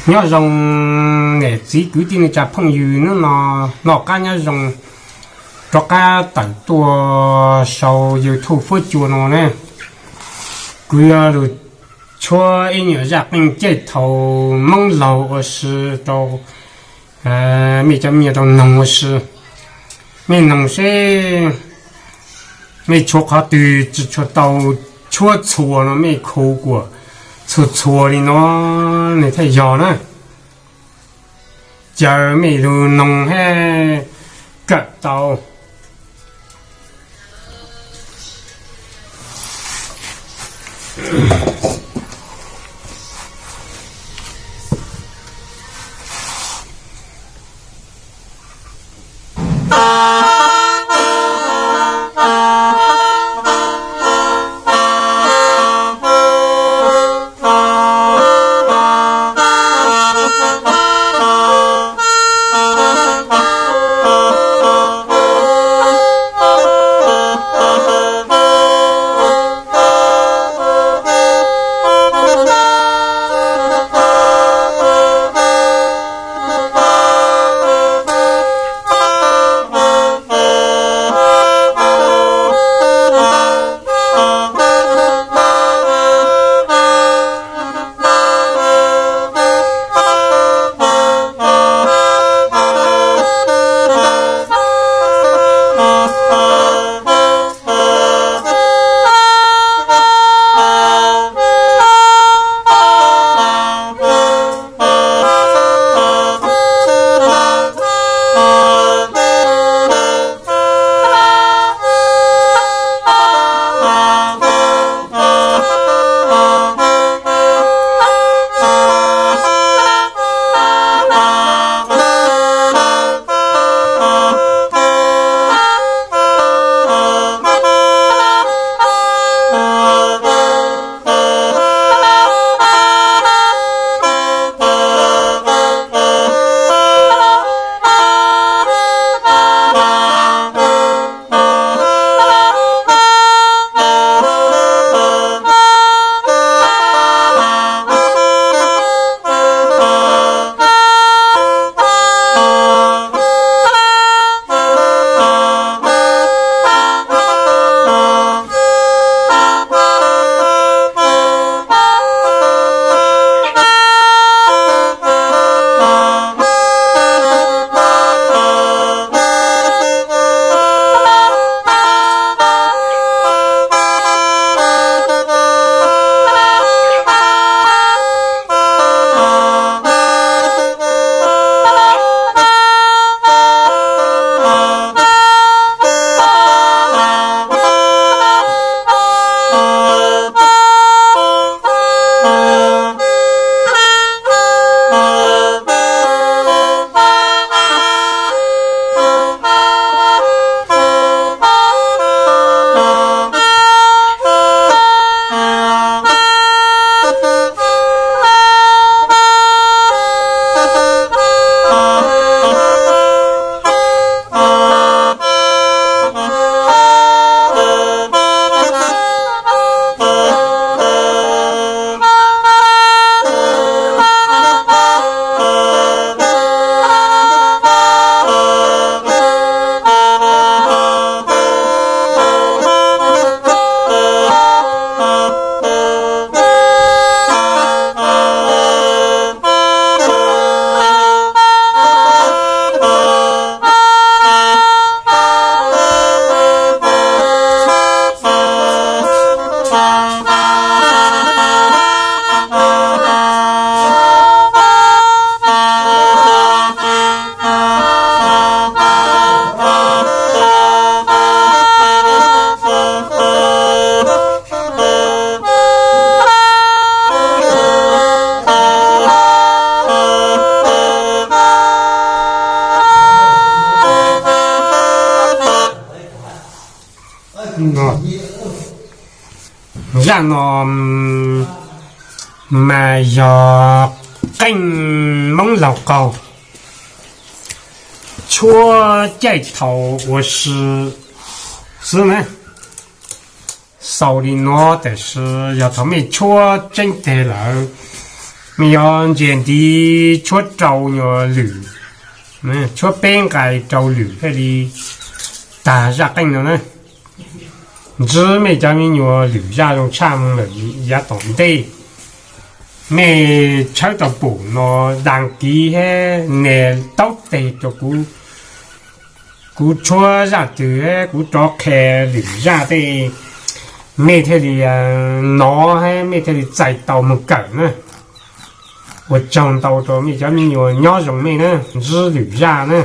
Nyob zoo niam txiv kwv tij neej tsa phooj ywg, hnub no noj qab nyob zoo rov qab tawm tuaj sau YouTube fuab cua no ne. Kuv yuav lug tshuab ib nyuam zaj qeej caij thaum Moob laug ua si rau mej cov me nyuam tau noog ua si. Mej noog seb mej tshuav qhov twg tsi tshua tau tshuab txhua no, mej khu kuas txhua txhua li no nws thiaj yog na. Caw mej lug noog hab kawm tau. Zaj no mas yog qeej Moob laug qaug tshuab caij thaum ua si xwb na. Xaus li no, tab sis yog thaum mej tshuab tseeb teg lawm, Mej yuav ntsia ntiv tshuab rau nyuag lwm, tshuab peb nqai rau lwm thiaj li tag zaj qeej no na. Ntsib mej cov me nyuam lwm zaj zoo tshaj mus lawm yav tom ntej, mej tshawb tau pum no, das kiv hab nias taub teg rua kuv tshuab zaj twg hab kuv rov qha lwm zaj tej, mej thiaj li nov hab mej thiaj li txais tau moog kawm na. Ua tsaug ntau rua mej cov me nyuam, nyob zoo mej na, ntsib lwm zaj na.